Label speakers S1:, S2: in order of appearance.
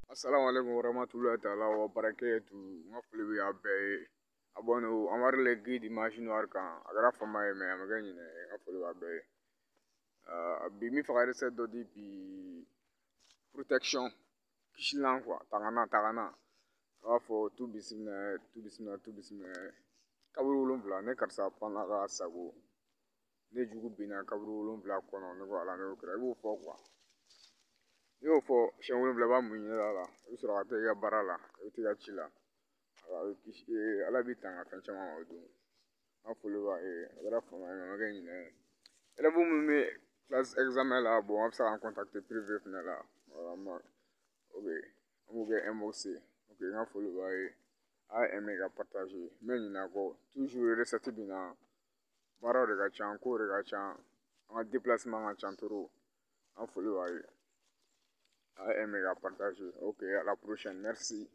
S1: Assalamu alaikum warahmatullahi taala wa barakatuh. N ka foli bɛ aw bɛɛ ye. A bɔn an wari le guide image noire kan. A kɛra fama ye, mais a ma kɛ ɲinɛ ye. N ka foli b'a bɛɛ ye. Bi n bɛ fɛ ka recette dɔ di bi, protection, kisilan quoi, tagana tagana. A b'a fɔ tu bisimila, tu bisimila, tu bisimila. Kaburu 7, ne karisa panna ka sago. Ne jugu binna kaburu 7 kɔnɔ, ne ko Ala ne y'o kɛra. I b'o fɔ quoi. N'i y'o fɔ siɲɛ 7, i b'a mun ɲɛ la, i bɛ sɔrɔ ka taa i ka baara la, i bɛ t'i ka ci la. A bɛ kisi, Ala b'i tanga fɛn caman ma o don. N ka foli b'a ye. A kɛra fama ye, a ma kɛ ɲinɛ ye. Élèves minnu bɛ classe examen la, bon, a bɛ se k'an contacter privé fɛnɛ la. Voilà, ok, an b'o kɛ inbox ye. Ok, n ka foli b'a ye. A ye aimer ka partager. N bɛ ɲinɛ a kɔ toujours, recette bɛ na. Baaraw de ka ca, kow de ka ca, an ka déplacement ka ca trop. An foli b'a ye. A ye aimer ka partager. Ok, à la prochaine, merci.